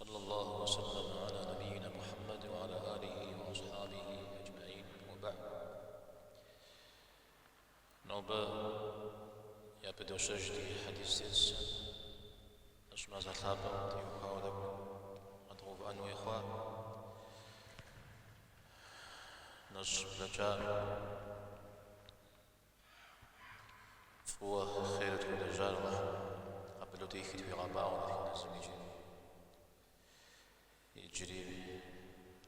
Уэ сэллаллаху уэ сэллама аля набийина Мухьэммэд уэ аля алихи уэ асхьабихи аджмаин, уэ бэгьд. Нобэ япыдощэж ди хьэдис дерсхэм нэщӏ мазэ лъапӏэм теухуауэ тӏэкӏу къэдгъэувыӏэн хуей хъуа. Нэщӏ блэкӏа фӏыуэ хъеру тхуилэжьар Алыхьым къабылу тӏихи тхуигъэбагъуэ дэтхэнэ зыми икӏи. Иджыри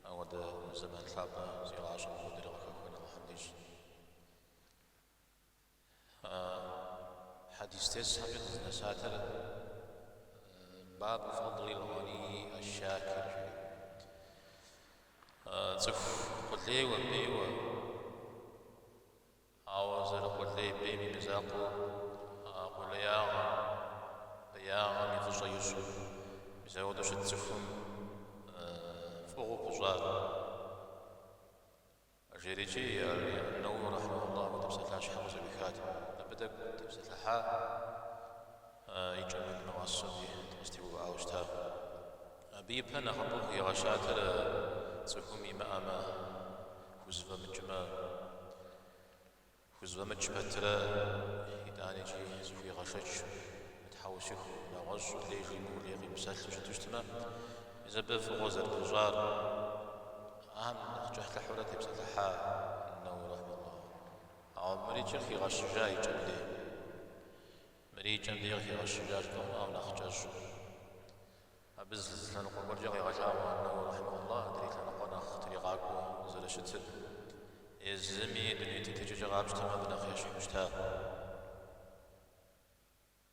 ауэдэ зэман лъапӏэ зи гъащӏэм куэдрэ къыхэхуэн Алыхьым дищӏ. Хьэдис дерсхэмкӏэ дызынэсатэр Бабу фадлил гъэнии аш-шакир жери. Цӏыху къулейуэ, бейуэ, Ауэ зэрыкъулей бейм и мызакъуэу а къулеягъэм, беягъэм и фӏыщӏэ ищӏу, мис ауэдэу щыт цӏыхум фӏыгъуэу пыщӏар. Жерикӏи Нэуэуи рэхьимэхуллахь апхуэдэ псалъащхьэ къызэӏуихат. Абы тӏэкӏу тепсэлъыхьа и кӏэм нэдмыгъэсу абы дыкъызэтеувыӏауэ щыта. Абы ипэ нэхъыбэу къыхигъэщатэр цӏыхум имыӏэмэ, хузэфӏэмыкӏмэ, хузэфӏэмыкӏ пэтрэ итӏанэкӏи зыхуигъэшэчу, мытхьэусыхыу, нэгъуэщӏу лей жимыӏэу, лей къимыпсэлъу щыту щытмэ, мис абы фӏыгъуэ зэрыпыщӏар, ахэм нэхъ кӏыхьлӏыхьурэ тепсэлъыхьа Нэуэуи рэхьимэхуллахь. Ауэ мырикӏи къыхигъэщыжа и кӏэм дей. Мыри и кӏэм дей къыхигъэщыжа жыпӏэ ауэ нэхъ кӏэщӏу. Абы зы лъэныкъуэ гуэркӏэ къегъэлъагъуэ Нэуэуи рэхьимэхуллахь, адрей лъэныкъуэ нэхъ тригъакӏуэу зэрыщытыр. Езыми и дуней тетыкӏэкӏэ къапщтэмэ, абы нэхъ ещхьу щыта.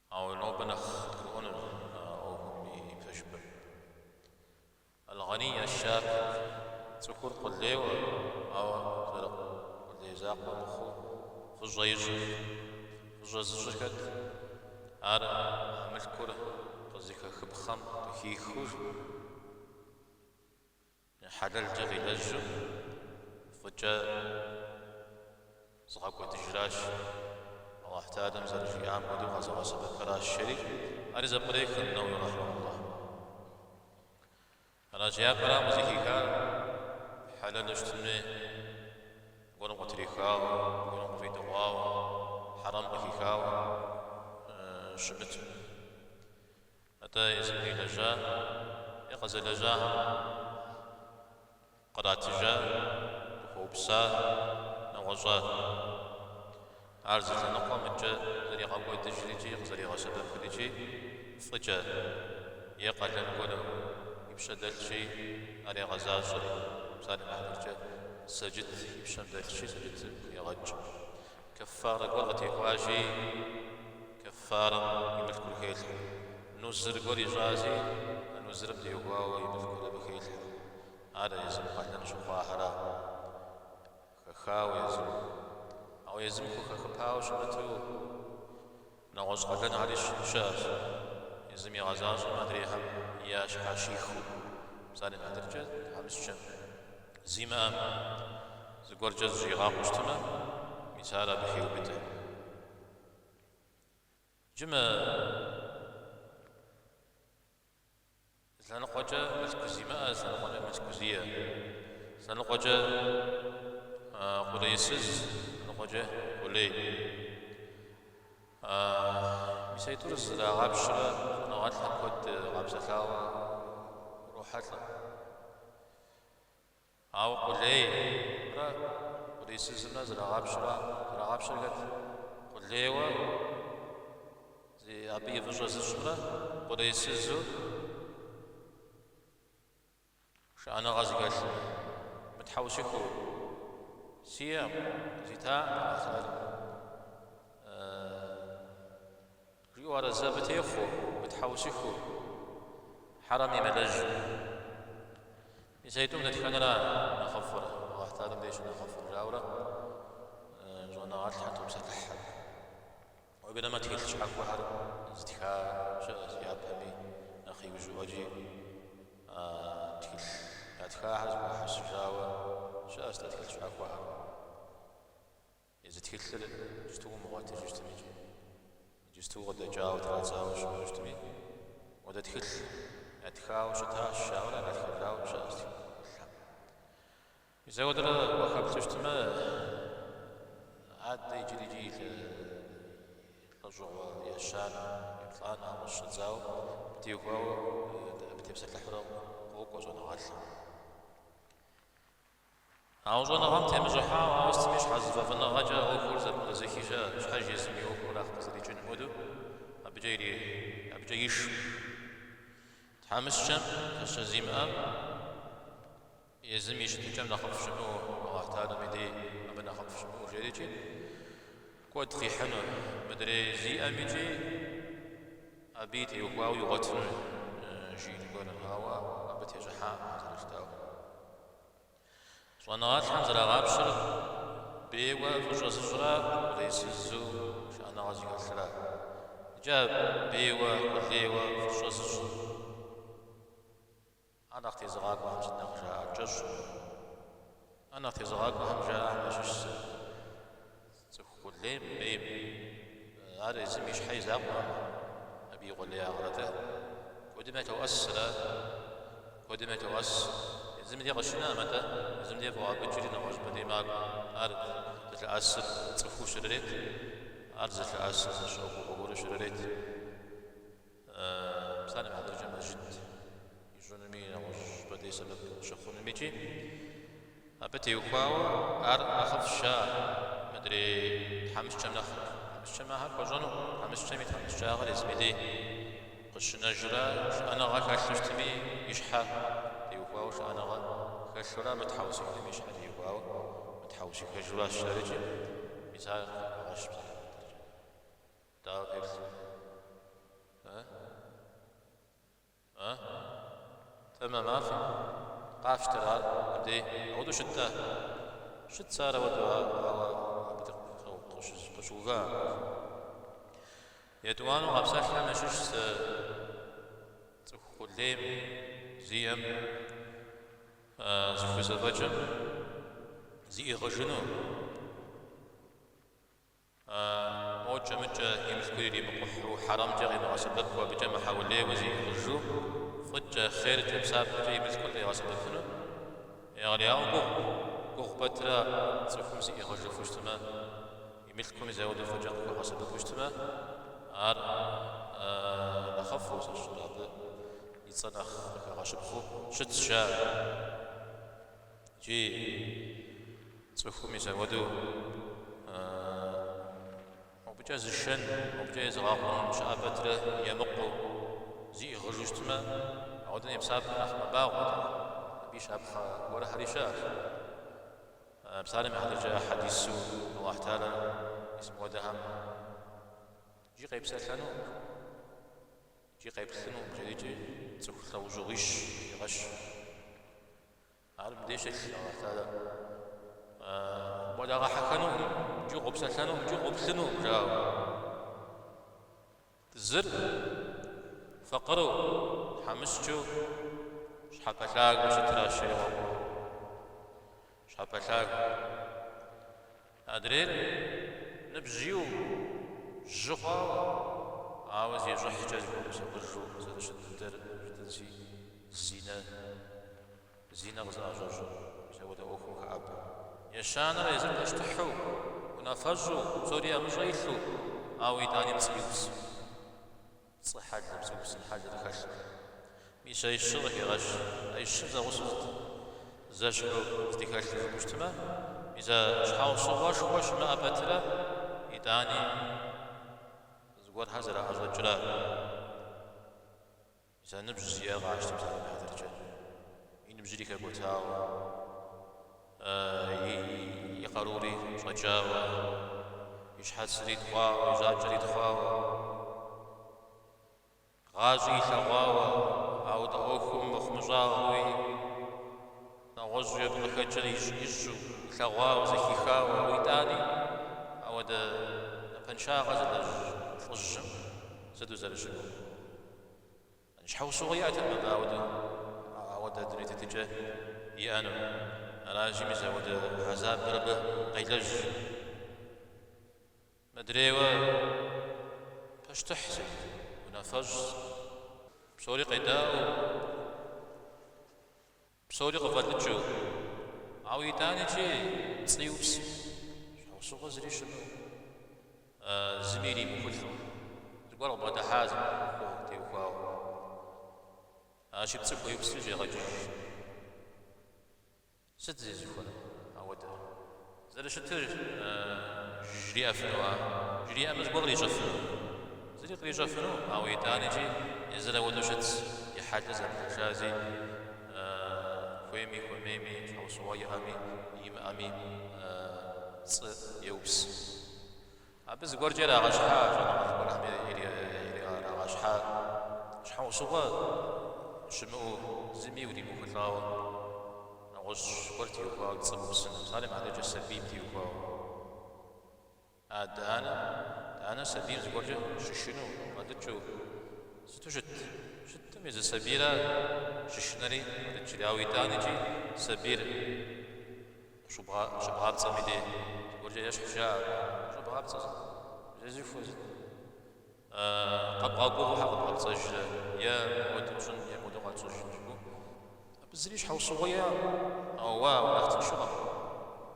Ауэ нобэ нэхъ къыдгурыӏуэнущ а ӏуэхум и пэжыпӏэр. Аль-Гъэний аш-Шакир, цӏыхур къулейуэ, ауэ зэрыкъулей закъуэ мыхъуу, фӏыщӏэ ищӏу. Фӏыщӏэ зыщӏыр хэт? Ар мылъкур къызыхэхыпхъэм къыхихыу, хьэлэлкӏэ къилэжьу, фӏыкӏэ зыгъэкӏуэдыжращ, Алыхь Тэхьэлам зэрыжиӏам хуэдэу къэзыгъэсэбэпыращ, жери ари зэпкърехыр Нэуэуи рэхьимэхуллахь. Аращ япэрауэ къызыхихар хьэлэлу щытын хуей, гуэрым къытрихауэ, гуэрым къыфӏидыгъуауэ, хьэрэм къыхихауэ щымыту. Атӏэ езым къилэжьа е къэзылэжьахэм къратыжа, къыхуэупса, нэгъуэщӏа. Ар зы лъэныкъуэ мыдкӏэ зэригъэкӏуэдыжыр икӏи къызэригъэсэбэпыр икӏи фӏыкӏэ е къалэн гуэр и пщэ дэлъщи, ар егъэзащӏэри, псалъэм и хьэтыркӏэ, сэджыт и пщэм дэлъщи, сэджытыр пхегъэкӏ. Кэффарэ гуэр къытехуащи, кэффарэм и мылъкур хелъхьэ. Нузыр гуэр ищӏащи, а нузырым теухуауэ и мылъкур абы хелъхьэ. Ар езым къалэн щыхъуахэра? Хэхауэ езым. Ауэ езым хухэхыпауэ щымыту нэгъуэщӏ къалэнхэри щыӏэщ. Езым игъэзащӏэм адрейхэм ящхьэщихыу. Псалъэм и хьэтыркӏэ, тхьэмыщкӏэм зимыӏэм зыгуэркӏэ зыщӏигъакъуэу щытмэ, мис ар абы хеубыдэ. Иджы мы Лъэныкъуэкӏэ мылъку зимыӏэ, лъэныкъуэкӏэ мылъку зиӏэ. Лъэныкъуэкӏэ къулейсыз, лъэныкъуэкӏэ къулей. Мис аитӏур зрагъапщэрэ щӏэныгъэлӏхэм куэд къапсэлъауэ урохьэлӏэ. Ауэ къулеймрэ къулейсызымрэ зрагъапщэрэ, зрагъапщэр хэт? Къулейуэ абы и фӏыщӏэ зыщӏымрэ къулейсызу шыӏэныгъэ зыхэлъымрэ. Мытхьэусыхэу, сиӏэкъым, къызитакъым Алыхьым. Жиӏэу арэзы абы техъуэу, мытхьэусыхэу, хьэрэм имылэжьу. Мис аитӏум дэтхэнэра нэхъыфӏыр, Алыхь Тэхьэлам деж щынэхъыфӏыр, жаӏэурэ щӏэныгъэлӏхэр топсэлъыхь абы. Уеблэмэ тхылъ щхьэхуэхэр зытха щыӏэщ япэми, нэхъ иужьыӏуэкӏи тхылъ ятхахэр зэхуахьэсыжауэ щыӏэщ тӏэ тхылъ щхьэхуэхэр. Езы тхылъыр иджысту умыгъуэтыжу щытми икӏи, иджысту къыдэкӏауэ традзауэ щымыӏэу щытми, уэдэ тхылъ ятхауэ щытащ, жаӏэурэ ятхыжауэ щыӏэщ тхылъхэм. Мис ауэдэрэ уахэплъу щытмэ, адэ иджырикӏи лӏэщӏыгъуэ ещанэ, еплӏанэм къыщыщӏэдзауэ абы теухуауэ абы тепсэлъыхьурэ къокӏуэ щӏэныгъэлӏхэм. Ауэ щӏэныгъэм темыщӏыхьауэ, ауэ сытми щхьэзыфӏэфӏыныгъэкӏэ ӏуэхур зэпкърызыхи щыӏэ, щхьэж езым и ӏуэхур нэхъ къызэрикӏыным хуэдэу абыкӏэ ири, абыкӏэ ишху. Тхьэмыщкӏэм фэщэ зимыӏэм езым и щытыкӏэм нэхъыфӏ щымыӏэу, Аллахь Тэхьэлам и дей абы нэхъыфӏ щымыӏэу жерикӏи, куэд къихьыну, мыдрей зиӏэм икӏи абы и теухуауэ игъуэтыну жиӏэн гуэр, ауэ абы тещӏыхьакъым зэрыжытӏауэ. Щӏэныгъэлӏхэм зэрагъапщэр бейуэ фӏыщӏэ зыщӏра къулейсызу шыӏэныгъэ зыхэлъра. Иджы а бейуэ, къулейуэ фӏыщӏэ зыщӏыр ар нэхъ тезыгъакӏуэхэм сыт нэхъ жаӏэр? Кӏэщӏу. Ар нэхъ тезыгъакӏуэхэм жаӏэхэм ящыщ зы цӏыху къулейм, бейм, ар езым и щхьэ и закъуэкъым, абы и къулеягъыр, атӏэ куэдым ялъоӏэсыр ар, куэдым ялъоӏэс. Езым дей къыщынэкъым, атӏэ езым дей фӏоӏэбыкӏри нэгъуэщӏыпӏэ дей макӏуэ. Ар зылъэӏэсыр цӏыхуу щрырет, ар зылъэӏэсыр зы ӏуэхугъуэ гуэру щрырет. Псалъэм и хьэтыркӏэ мэжджыт ищӏынуми, нэгъуэщӏ щӏыпӏэ дей сэбэп щыхъунуми икӏи абы теухуауэ ар нэхъыфӏщ жаӏэ мыдрей тхьэмыщкӏэм нэхърэ. Тхьэмыщкӏэм ахэр хуэщӏэнукъым, тхьэмыщкӏэм и тхьэмыщкӏагъэр езым и дей къыщынэжрэ шыӏэныгъэ хэлъу щытми, и щхьэ теухуауэ шыӏэныгъэ хэлъурэ мытхьэусыхэми и щхьэ теухуауэ мытхьэусыхэжуращ жаӏэр икӏи мис ар къыхагъэщ псалъэм и хьэтыркӏэ. Дауэ феплъ? А? А? Тэмэм, афэрым. Къафщтэр ар абдей. Ауэдэу щыт-тӏэ? Щытщ ар ауэдэу, ауэ абы къыщыува. Етӏуанэу къапсэлъхэм ящыщ зы цӏыху къулейм зиӏэм зыхузэфӏэкӏым зиӏыгъыжыну. Мокӏэ-мыкӏэ и мылъкур иримыкъухьу, хьэрэмкӏэ къимыгъэсэбэпу, абыкӏэ мыхьэулейуэ зиӏыгъыжу, фӏыкӏэ, хъеркӏэ, псапэкӏэ и мылъкур къигъэсэбэпыну егъэлеяуэ гугъу. Гугъу пэтрэ цӏыхум зиӏыгъыжыфу щытмэ, и мылъкум мис ауэдэу фӏыкӏэ къыхуэгъэсэбэпу щытмэ, ар нэхъыфӏу, сощӏыр, абы и цӏэ нэхъ къыхэгъэщыпхъэу щытщ, жаӏэ. Икӏи цӏыхум мис апхуэдэу мобыкӏэ зышэн, мобыкӏэ езыгъэкъун щыӏэ пэтрэ емыкъуу зиӏыгъыжу щытмэ, ауэдэм и псапэр нэхъ мэбагъуэ, абы и щапхъэ гуэрхэри щыӏэщ. Псалъэм и хьэтыркӏэ хьэдису Аллахь Тэхьэлэр мис мыуэдэхэм икӏи къепсэлъэну, икӏи къеплъыну, икӏи цӏыху лӏэужьыгъуищ къыхегъэщ. Ар мыбдеж щылъ Аллахь Тэхьэлэр убгъэдагъэхьэхэнукъым, икӏи къопсэлъэнукъым, икӏи къоплъынукъым, жаӏэу. Зыр факъырэу, тхьэмыщкӏэу, щхьэпэлъагэу щытращ жери. Щхьэпэлъагэу. Адрейр ныбжь иӏэу, жьы хъуауэ, ауэ зи щӏыхькӏэ зыхуэмысакъыжу зэрыщыт дыдэр жытӏэнщи, зинэ, зинэ къызыӏэщӏэщӏу, мис апхуэдэ ӏуэхум хэӏэбэу. Ещанэр езыр пащтыхьу, унафэщӏу, псори и ӏэмыщӏэ илъу, ауэ итӏани пцӏы иупсу. Пцӏы хьэлыр, пцӏы упсын хьэлыр хэлъу. Мис а щыр къыхегъэщ. А щыр зэгъусэу зэщхьу здыхэлъу жыпӏэу щытмэ, мис а щхьэусыгъуэшхуэ щымыӏэ пэтрэ, итӏани зыгуэрхэр зэраӏэщӏэкӏрэ. Мис а ныбжь зиӏэ къащтэ псалъэм и хьэтыркӏэ. И ныбжьри хэкӏуэтауэ, и къарури щӏэкӏауэ, и щхьэцри тхъуауэ, и жьакӏэри тхъуауэ, гъащӏи илъэгъуауэ, ауэдэ ӏуэхум мыхъумыщӏагъэуи, нэгъуэщӏуи абы къыхэкӏыр ищӏу, илъэгъуауэ, зэхихауэ, ауэ итӏани ауэдэ напэншагъэ зылэжь лӏыжьым сыту зэрыщыгугъ. Щхьэусыгъуэ иӏэтэкъым абы ауэдэу, ауэдэ дуней тетыкӏэ иӏэну. Аращи, мис ауэдэ хьэзабыр абы къелэжь. Мыдрейуэ пащтыхь сыт, унафэщӏ. Псори къедаӏуэу, псори къыфӏэлӏыкӏыу, ауэ итӏанэкӏи пцӏы еупс, щхьэусыгъуэ зыри щымыӏэу, зыми иримыхулӏэу, зыгуэр къыбгъэдыхьа зы ӏуэхугъуэ теухуауэ. Аращи, пцӏы хуеупсри щӏегъэкӏыж. Сыт зезыхуэр ауэдэ? Зэрыщытыр жриӏэфыну ар? Жриӏэмэ, зыгуэр кърищӏэфыну? Зыри кърищӏэфыну, ауэ итӏанэкӏи езыр ауэдэу щытщ, и хьэлыр зэблэжази, хуейми хуэмейми, щхьэусыгъуэ иӏэми имыӏэми пцӏы еупс. Абы зыгуэркӏэ ирагъэщхьа, щӏэныгъэлӏ гуэрхэм ирагъэщхьа щхьэусыгъуэ щымыӏэу зыми уримыхулӏауэ, нэгъуэщӏ гуэр теухуауэ пцӏы бупсыну, псалъэм и хьэтыркӏэ сабийм теухуауэ. Адэ-анэ, анэр сабийм зыгуэркӏэ щышынэу, фӏэлӏыкӏыу сыту щыт? Щыткъым езы сабийра щышынэри фӏэлӏыкӏри, ауэ итӏанэкӏи сабийр Щыбгъапцӏэм и дей зыгуэркӏэ ещхь жаӏэ. Щӏэбгъапцӏэ сыт? Зезыхуэ сыт? Къэбгъэгугъэу щхьэ къэбгъэпцӏэжрэ? Е мыуэду тщӏын, е мыуэду къэтщӏыжын жыпӏэу. Абы зыри щхьэусыгъуэ иӏэкъым. Ауэ уэ ауэ нэхъ тыншу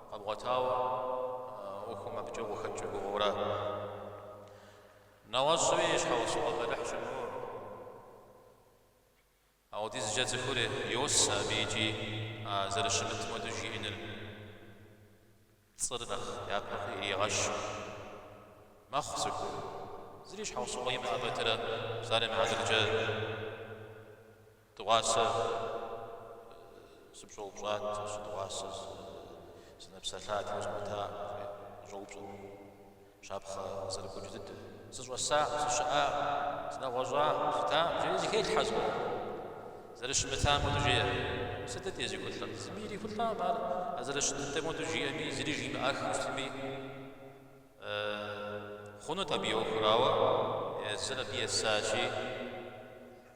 къэбгъуэтауэ ӏуэхум абыкӏэ укъыхэкӏ уи гугъэура. Нэгъуэщӏуи щхьэусыгъуэ бэлыхь щымыӏэу. Ауэдизкӏэ цӏыхур йосэ абы икӏи а зэрыщымытым хуэдэу жиӏэныр пцӏыр нэхъ япэ иригъэщу мэхъу цӏыхур. Зыри щхьэусыгъуэ имыӏэ пэтрэ, псалъэм и хьэтыркӏэ дыгъуасэ сыпщӏэупщӏат, дыгъуасэ сынэпсэлъат, къэзгъуэта, къыщӏоупщӏэ. Щапхъэ къызэрыгуэкӏ дыдэ. Сыщӏэса, сыщыӏа, сынэгъуэщӏа, сытам, жери зыхелъхьэ зыкъом. Зэрыщымытам хуэдэу жеӏэ. Сытыт езыхулӏэр? Зыми ирихулӏам ар а зэрыщыт дыдэм хуэдэу жиӏэми, зыри жимыӏэххэу щытми, хъунут абы и ӏуэхур, ауэ езыр абы есащи,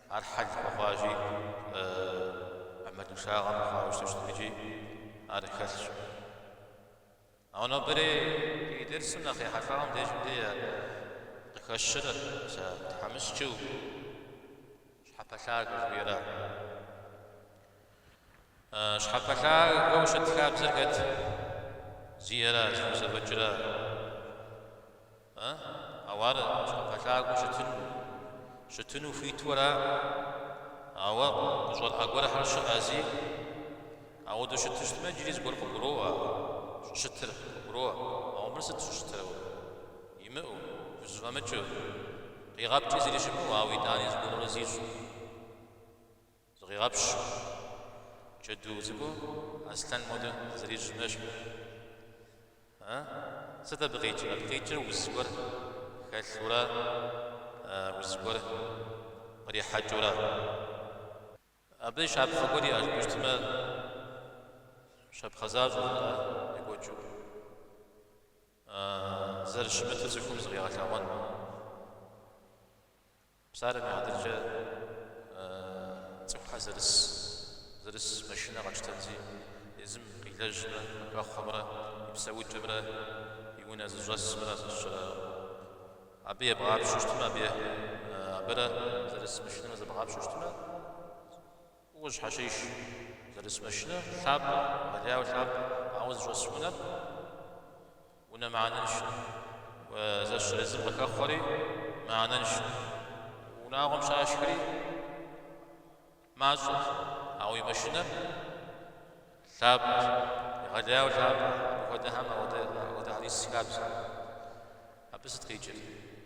ар хьэл хуэхъуащи, ӏэмалыншагъэ мыхъуауэ щыту щытым икӏи ар хэлъщ. Ауэ нобэрей ди дерсым нэхъ ехьэлӏауэ мыбдежым дей къыхэщыр мис а тхьэмыщкӏэу щхьэпэлъагэ жыхуиӏэра. Щхьэпэлъагэу щыт хабзэр хэт? Зиӏэра, зыхузэфӏэкӏыра? Ауэ ар щхьэпэлъагэу щытын, щытыну хуиту ара? Ауэ къыщӏэрыӏэ гуэрхэр щыӏэзи, ауэдэу щыту щытмэ, иджыри зыгуэр къыгуроӏуэ, щӏыщытыр къыгуроӏуэ. Ауэ мыр сыт щӏыщытыр ауэ? Имыӏэу, хузэфӏэмыкӏыу, къигъэпкӏи зыри щымыӏэу, ауэ итӏани зыгуэрурэ зищӏу. Зыкъигъэпщу, джэду цӏыкӏу аслъэн хуэдэу зэрищӏым ещхьу. Сыт абы къикӏыр? Абы къикӏыр уз гуэр хэлъурэ, уз гуэр кърихьэкӏыурэ. Абы щапхъэ гуэр иӏэ жыпӏэу щытмэ, щапхъэ защӏэ жаӏэ екӏуэкӏыу. Зэрыщымыту цӏыхум зыкъигъэлъэгъуэн. Псалъэм и хьэтыркӏэ цӏыхухэр зэрыс, зэрыс машинэ къэтщтэнзи, езым къилэжьымрэ, къыхэхъуэмрэ, и псэукӏэмрэ, и унэ зыщӏэсымрэ зыщӏрэ. Абы ебгъапщэу щытмэ, абы абырэ зэрыс машинэмрэ зэбгъапщэу щытмэ, фӏыуэ зэщхьэщеж. Зэрыс машинэр лъапӏэ, егъэлеяуэ лъапӏэ, ауэ зыщӏэс унэр Унэ мыхьэнэншэ. Зэщыр езым къыхэхъуэри мыхьэнэншэ. Унагъуэм щашхри мащӏэщ, ауэ и машинэр лъапӏэщ, егъэлеяуэ лъапӏэ. Абы хуэдэхэм ауэдэхэр ис хабзэ. Абы сыт къикӏыр?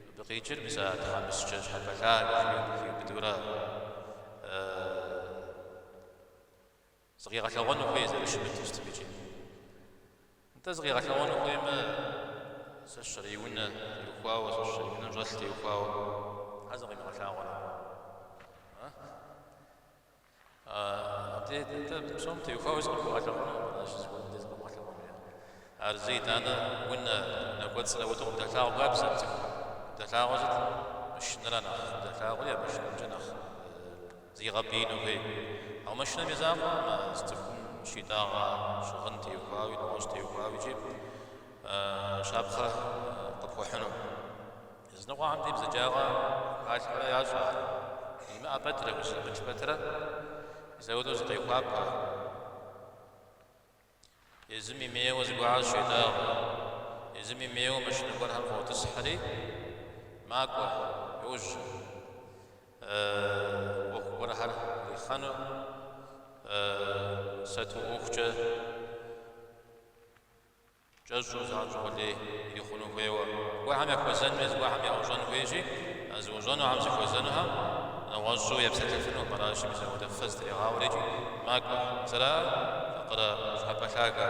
Абы къикӏыр мис а тхьэмыщкӏэ щхьэпэлъагэ жиӏэу абы хиубыдэурэ Зыкъигъэлъэгъуэну хуей зэрыщымыту сытым икӏи. Нтӏэ зыкъигъэлъэгъуэну хуеймэ, сэ сщӏэрэ и унэ теухуауэ, сэ сщӏэрэ и унэм щӏэлъ теухуауэ, щхьэ зыкъимыгъэлъагъуэрэ? Абдей нтӏэ псом теухуауэ зыкъыпхуэгъэлъэгъуэну, аращ зыгуэрым дей зыкъэбгъэлъэгъуэну. Ар зы итӏанэ унэ, унэ кӏуэцӏыр ауэдэу къыбдалъагъу хабзэкъым цӏыхухэм. Къыбдалъагъур сыт? Машинэра нэхъ къыбдалъагъури, а машинэмкӏэ нэхъ зигъэпӏиину хуей. Ауэ машинэм и закъуэкъым, а цӏыхум щитӏагъэ щыгъын теухуауи, нэгъуэщӏ теухуауи икӏи щапхъэ къыпхуэхьыну. Языныкъуэхэм дей бзаджагъэ халъхьэурэ ящӏэ ар. Имыӏэ пэтрэ, хузэфӏэмыкӏ пэтрэ, мис апхуэдэу зыкъехуапэ. Езым имейуэ зыгуэрхэр зыщетӏагъэ, езым имейуэ машинэ гуэрхэм фӏотӏысхьэри, макӏуэ, йожьэ. ӏуэху гуэрхэр зэрихьэну, сату ӏуэхукӏэ кӏэщӏу занщӏэу къулей ирихъуну хуейуэ. Зыгуэрхэм яхуэзэн хуей, зыгуэрхэм яӏущӏэн хуейщи, а зыӏущӏэнухэм, зыхуэзэнухэм нэгъуэщӏу епсэлъэфынукъым, аращи, мис апхуэдэ фэ зытрегъауэри икӏи макӏуэ. Мис ара факъырэ щхьэпэлъагэ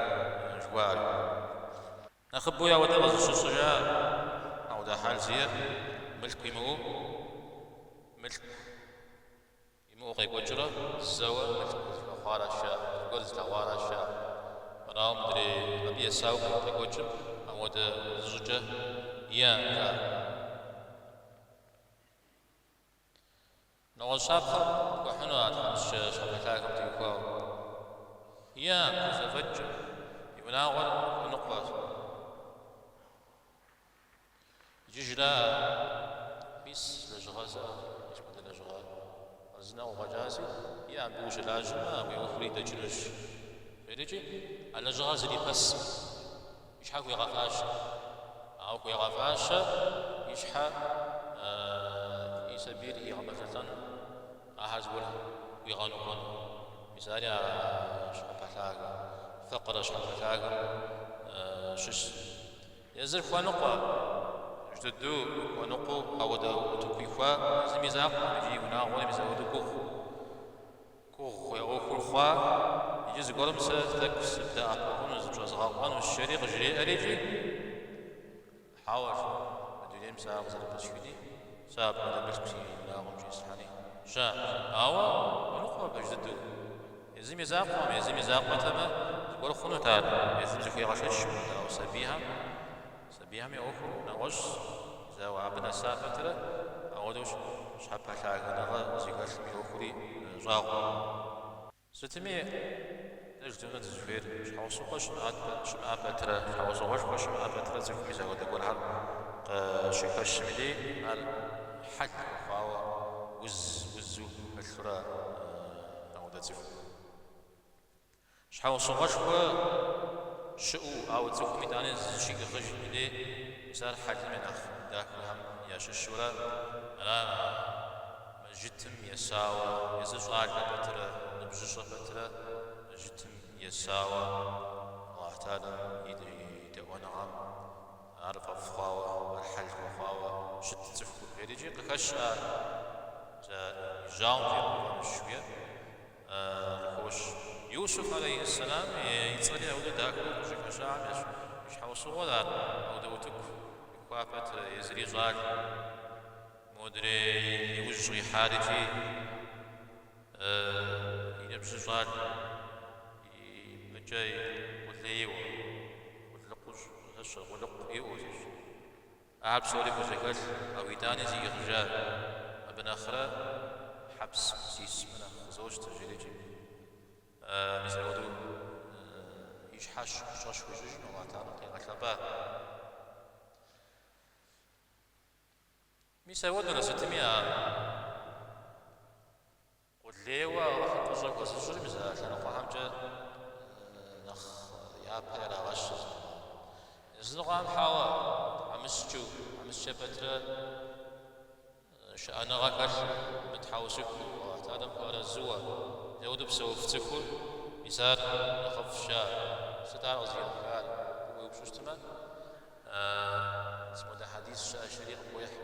жыхуаӏэр. Нэхъыбэу ауэдэ къызыщыщӏыр жаӏэ, ауэдэ хьэл зиӏэр мылъку имыӏэу, мылъку имыӏэу къекӏуэкӏыурэ зэуэ мылъку къызыхэхъуаращ жаӏэ, зыгуэр зылъэгъуаращ жаӏэ. Арауэ мыдрей абы есауэ къекӏуэкӏым ауэдэ зыщӏыкӏэ иӏэкъым жаӏэ. Нэгъуэщӏ щапхъэ пхуэхьыну а тхьэмыщкӏэ щхьэпэлъагэм теухуауэ. Иӏэкъым, хузэфӏэкӏкъым, и унагъуэр хуэныкъуэщ. Иджы жраӏэ, мис лэжьыгъэ сиӏэ, мис хуэдэ лэжьыгъэ хъарзынэ къыкъуэкӏащи, иӏэ абы ущылажьэмэ, уи ӏуэхури дэкӏынущ. Жерикӏи, а лэжьыгъэр зрипэскъым, и щхьэ хуегъэфащэ. Ауэ хуегъэфащэ и щхьэ и сабийр игъэмэжэлӏэну, ахэр зыгуэр хуигъэныкъуэну. Мис ари а щхьэпэлъагэ, факъырэ щхьэпэлъагэм щыщ. Езыр хуэныкъуэ, пэж дыдэу хуэныкъуэу ауэдэ утыку ихуа, езым и закъуэкъым иджы и унагъуэри мис ауэдэу гугъу. Гугъу я ӏуэхур хъуа, иджы зыгуэрым сэ тӏэкӏу сыбдэӏэпыкъуну, зыпщӏэзгъэкъуэнущ, жери къыжреӏэри икӏи, Хьэуэ, жи, мы дунейм сэ ар къызэрыпысхыни, сэ апхуэдэ мылъку си унагъуэм щӏислъхьэни щыӏэкъым. Ауэ хуэныкъуэ пэж дыдэу. Езым и закъуэкъым, езым и закъуэтэмэ, зыгуэр хъунут ар, езым зыхуегъэшэч хъунут, ауэ сабийхэм, сабийхэм я ӏуэхур нэгъуэщӏщ, зэуэ абы нэса пэтрэ, ауэдэу щхьэпэлъагэныгъэ зыхэлъым и ӏуэхури щӏагъуэкъым. Сытми, дэ жытӏэну дызыхуейр щхьэусыгъуэ щымыӏэ пэтрэ, щхьэусыгъуэшхуэ щымыӏэ пэтрэ цӏыхум мис апхуэдэ гуэрхэр къыщыхэщым и дей ар хьэл хуэхъуауэ, уз, узу хэлъурэ апхуэдэ цӏыху. Щхьэусыгъуэшхуэ щыӏэу, ауэ цӏыхум итӏани зыщиӏыгъыжым и дей, мис ар хьэлым я нэхъ дахэхэм ящыщурэ ара мэжджытым есауэ, езыр щӏалэ пэтрэ, ныбжьыщӏэ пэтрэ мэжджытым есауэ Аллахь Тэхьэлам и дэӏуэныгъэм ар фӏэфӏ хъуауэ, ар хьэл хуэхъуауэ щыт цӏыхур. Жерикӏи къыхэщ ар, зэ и жьауэм щӏигъэувэнущ жыхуиӏэр къыхощ. Юсуф алейхьэссэлам и цӏэри ауэдэу дахэу къыщӏыхэщам и щхьэусыгъуэр ар ауэдэ утыку ихуа пэтрэ, езыри щӏалэ. Модрей иужь къихьар икӏи и ныбжьыр щӏалэ, ипэкӏэ къулейуэ, къулыкъу, къулыкъу иӏэу зыщ. Ахэр псори хузэхэлъ, ауэ итӏани зиӏыгъыжа, абы нэхърэ хьэпсым сисмэ нэхъ къызощтэ, жерикӏи. Мис апхуэдэу и щхьэ пщӏэ щыхуищӏыжым, Аллахь Тэхьэлам къигъэлъэпӏа. Мис апхуэдэурэ сытми а къулейуэ Алыхьым фӏыщӏэ хуэзыщӏыр мис а лъэныкъуэхэмкӏэ нэхъ япэ ирагъэщыр. Языныкъуэхэм хьэуэ, тхьэмыщкӏэу, тхьэмыщкӏэ пэтрэ шыӏэныгъэ хэлъу, мытхьэусыхыу, Алыхь Тэхьэлам хуэарэзыуэ, апхуэдэу псэуф цӏыхур, мис ар нэхъыфӏщ жаӏэ. Сыт ар къызыхихар? Абы уеупщӏу щытмэ, Мис модэ хьэдис щыӏэщ, жери къыпхуехь.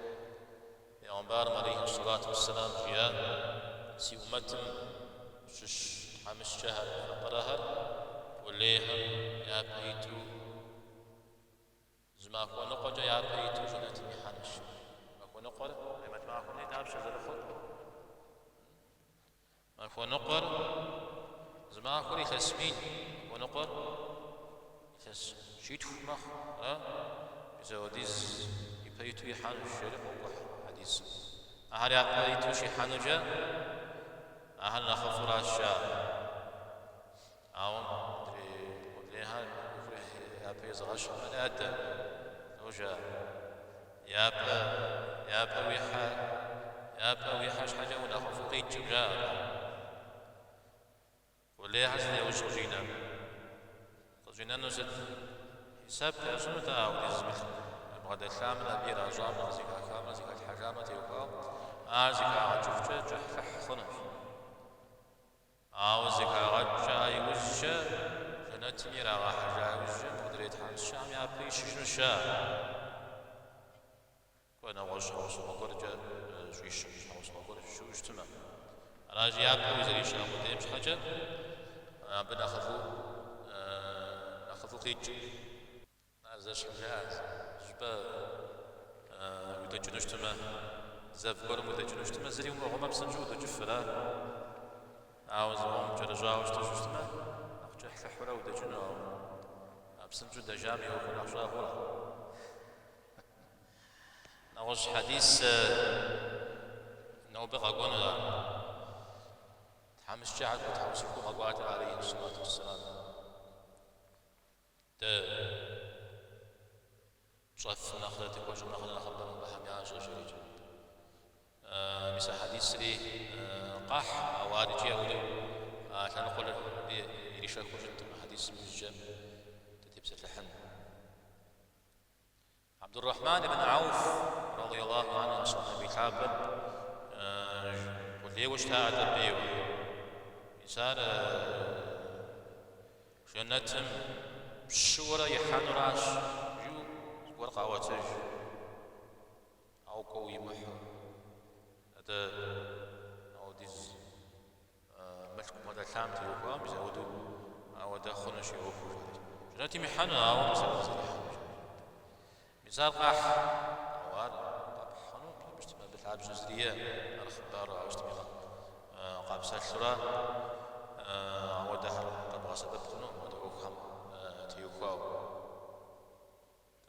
Пейгъэмбарым алейхи сэлату уэсселам жиӏа, Си ӏумэтым щыщ тхьэмыщкӏэхэр, факъырэхэр къулейхэм япэ иту, зы махуэ ныкъуэкӏэ япэ иту жэнэтым ихьэнущ. Махуэ ныкъуэр къемэт махуэм дей дапщэ зэрыхъур? Махуэ ныкъуэр, зы махуэр илъэс мин, махуэ ныкъуэр илъэс щитху мэхъу, ара? Мис апхуэдиз ипэ иту ихьэнущ, жери къокӏуэхь хьэдисым. Ахэр япэ иту щихьэнукӏэ, ахэр нэхъыфӏыращ жаӏэ. Ауэ мыдрей къулейхэр ӏуэхур япэ изыгъэщхэм ядэ, лӏо жаӏэ. Япэ, япэ уихьэ. Япэ уихьэ щхьэкӏэ унэхъыфӏу къикӏым, жаӏэ абыхэм. Къулейхэр сыт яужь къыщӏинэр? Къыщӏинэну сыт? Хьисэп ящӏынут апхуэдиз мылъку ябгъэдэлъамрэ абы иращӏамрэ къызыхахамрэ зыхалъхьэжамрэ теухуауэ, ар зэхагъэкӏыхукӏэ кӏыхьлӏыхь хъунущ. Ауэ зэхагъэкӏа иужькӏэ, жэнэтым ирагъэхьэжа иужькӏэ модрей тхьэмыщкӏэхэм япэ ищыжынущ, жаӏэ. Кӏуэ нэгъуэщӏ щхьэусыгъуэ гуэркӏэ щӏищын щхьэусыгъуэ гуэр щыӏэу щытмэ. Аращи, япэ узэрища къудейм щхьэкӏэ абы нэхъыфӏу нэхъыфӏу къикӏ. Ар зэщхьым жаӏэ, щӏыпӏэ удэкӏыну щытмэ, зэв гуэрым удэкӏыну щытмэ, зыри умыӏыгъмэ псынщӏэу удэкӏыфрэ? Ауэ зыгуэрым кӏэрыщӏауэ щыту щытмэ, нэхъ кӏыхьлӏыхьурэ удэкӏыну, ауэ а псынщӏэу дэжам и ӏуэхур нэхъ щӏагъуэрэ? Нэгъуэщӏ хьэдис нобэ къэкӏуэну ар. Тхьэмыщкӏэхэр хуэтхьэусыхэу къэкӏуат алейхи сэлату уэсселам. Дэ тщӏэфым нэхърэ тхуэщӏэм нэхърэ нэхъыбэ мыбыхэм ящӏэ жерикӏ. Мис а хьэдисри къахь, ауэ ар икӏи апхуэдэу а лъэныкъуэр абы иришэхыу щыткъым а хьэдисым иужькӏэ дытепсэлъыхьын. Абдуррахьман ибн Ауф, радиаллаху анху, сэхьаби лъапӏэр къулейуэ щытаӏэ бейуэ. Мис ар жэнэтым пщыуэрэ ихьэнуращ, жиӏэу зыгуэр къаӏуэтэж. Ауэ кӏуэу имыхьу, атӏэ ауэдиз мылъку бгъэдэлъам теухуауэ мис ауэдэу ауэдэ хъунущ и ӏуэхур, жаӏэри. Жэнэтым ихьэну, ауэ мис ауэдэ зэрихьэнущ. Мис ар къахь, ауэ ар къэпхь хъуну, абы щытмэ абы лъабжьэ зыри иӏэ, ар хъыбару ауэ щытми къапсэлъурэ ауэдэхэр къэбгъэсэбэп хъуну, ауэдэ ӏуэхухэм теухуауэ.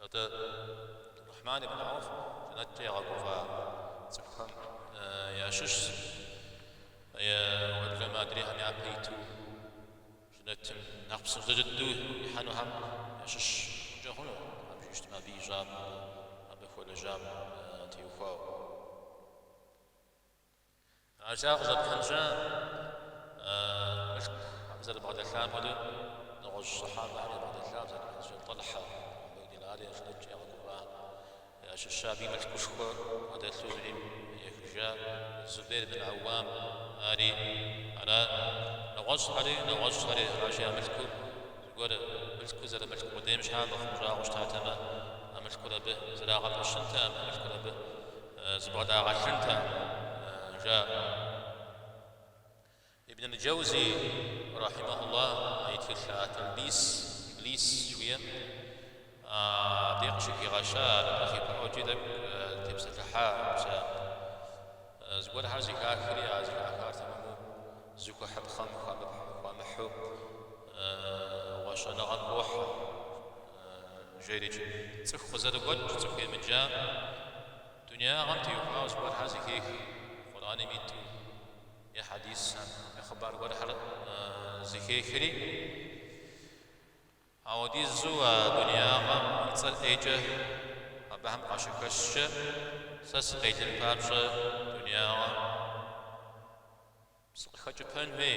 Атӏэ, Абдуррахьман ибн Ауф жэнэткӏэ ягъэгуфӏа цӏыхухэм ящыщщ, уеблэмэ адрейхэм япэ иту жэнэтым нэхъ псынщӏэ дыдэу ихьэнухэм ящыщ хъункӏэ хъуну, абы щытмэ абы ищӏам, абы хуэлэжьам теухуауэ. Аращи, ар къыщӏэпхьын щыӏэ мылъку абы зэрыбгъэдэлъам хуэдэу нэгъуэщӏ сэхьабэхэм ябгъэдэлъа, псалъэм папщӏэ, Тӏэлхьэ, Убайдилла, ари жэнэткӏэ ягъэгуфӏахэм ящыщ, абы и мылъкушхуэ бгъэдэлъу дунейм ехыжа Зубейр бин Ауам, ари ара, нэгъуэщӏхэри, нэгъуэщӏхэри, аращи, а мылъкур зыгуэр мылъкур зэрымылъку къудейм щхьа мыхъумыщӏагъэу щытатэмэ, а мылъкур абы зэрагъэпэщынтэкъым, а мылъкур абы Зыбгъэдагъэлъынтэкъым, жаӏэ. Ибн аль-Джэузи, рахьимэхуллах, и тхылъ Ат-Тэлбис Иблис жыхуиӏэм абдей къыщыхигъэща, ар нэхъ ипэӏуэкӏи тӏэкӏу тепсэлъыхьа, мис а зыгуэрхэр зэхахри, а зэхахар тэмэму зыхуэхьыпхъэм хуамыхьу гъуэщэныгъэм хохьэ. Жерикӏ. Цӏыху къызэрыгуэкӏ, цӏыху емыджам дунеягъэм теухуауэ зыгуэрхэр зэхех, Къурӏэным иту е хьэдисхэм, е хъыбар гуэрхэр зэхехри, ауэдизу а дунеягъэм и цӏэр ӏейкӏэ абыхэм къащыхэщкӏэ, сэ сыкъелын папщӏэ дунеягъэм Сыкъыхэкӏыпэн хуей,